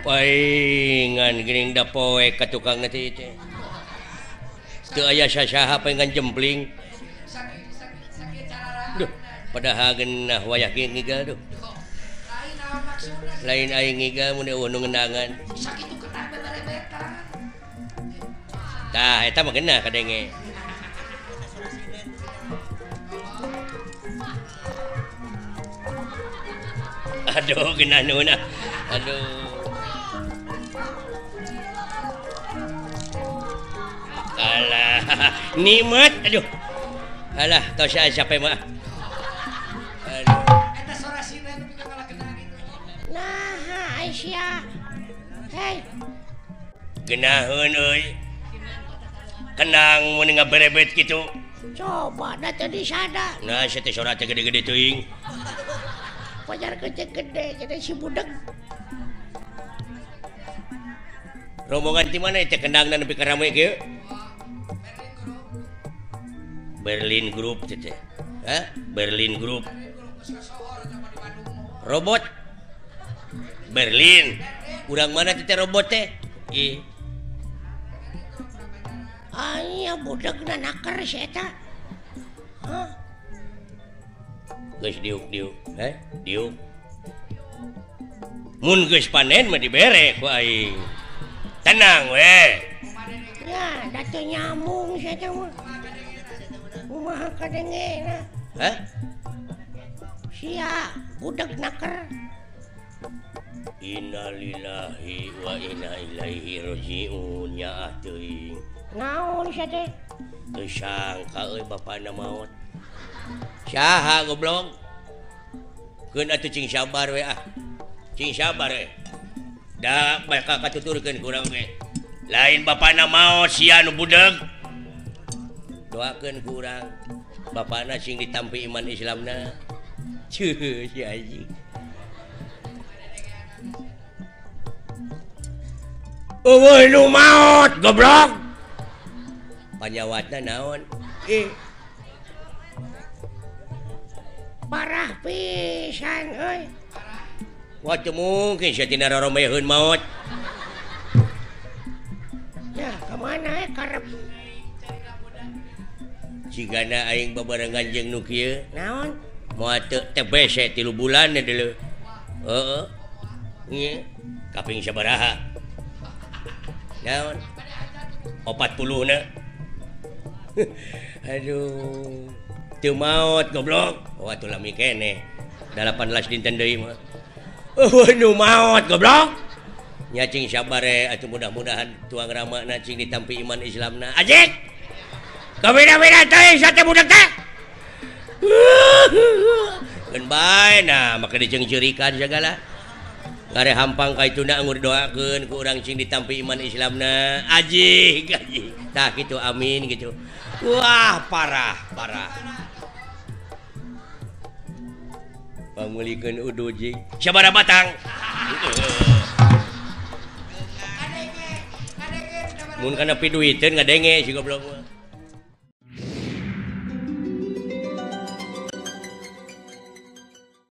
Paingan geuning da poek ka tukang teh teh. Teu aya sasaha paingan jempling. Duh, padahal geunah wayah ge ngigal duh. Lain aing ngigal mun eueuh nu ngendangan. Sakitu kedah beberebetan. Tah eta mah geunah kadenge. Aduh geunah nuhun ah. Aduh. Alah, nikmat aduh. Alah, tos siapa mah. Aduh. Eta sora sinden nepi ka ngalakeunaan itu. Nah, Aisyah. Hei. Geunaheun euy. Kenang mun ngaberebet kitu. Coba da teu disada. Nah, sia teh sora teh gede-gede teuing. Pajar gede-gede jadi si budeg. Rombongan ti mana teh kendangna nepi ka rame kieu? Berlin Group teh. Hah? Berlin Group. Robot. Berlin. Urang mana teh robot teh? Ih. Aya budegna naker si eta. Hah? Geus diuk-diuk, heh? Diuk. Mun geus panen mah dibere ku aing. Tenang we. Ya, da teu nyambung si eta mah. Kumaha kadengena? Hah? Sia budeg naker. Innalillahi wa inna ilaihi rajiun ya ah teuing. Naon sia teh? Teu sangka euy bapana maot. Saha goblok? Keun atuh cing sabar we ah. Cing sabar we. Da bakal katuturkeun ku urang ge. Lain bapana maot sia nu budeg. Doakeun ku urang bapana sing ditampi iman Islamna. Ceuh si anjing. Eueuh nu maot goblok. Panyawatna naon? Ih. Parah pisan euy. Wah teu mungkin sia tina roromeheun maot. Ya, ka mana karep? Cigana aing babarengan jeung nu kieu. Naon? Moal teu TBC 3 bulan deuleu. Heeh. Nya kaping sabaraha? Naon? 40 na. Aduh. Teu maot goblok. Wah atuh lami keneh. 18 dinten deui mah. Eueuh nu maot goblok. Nya cing sabar atuh mudah-mudahan tuang ramana cing ditampi iman Islamna. Ajik. Kabeda-beda teh sate budak teh. Keun bae nah make diceungceurikan sagala. Ngare hampang ka ituna anggur doakeun ku urang cing ditampi iman Islamna. Ajik, ajik. Tah kitu amin gitu. Wah, parah, parah. Pangulikeun udu jing. Sabaraha batang? Mun kana piduiteun ngadenge si goblok mah.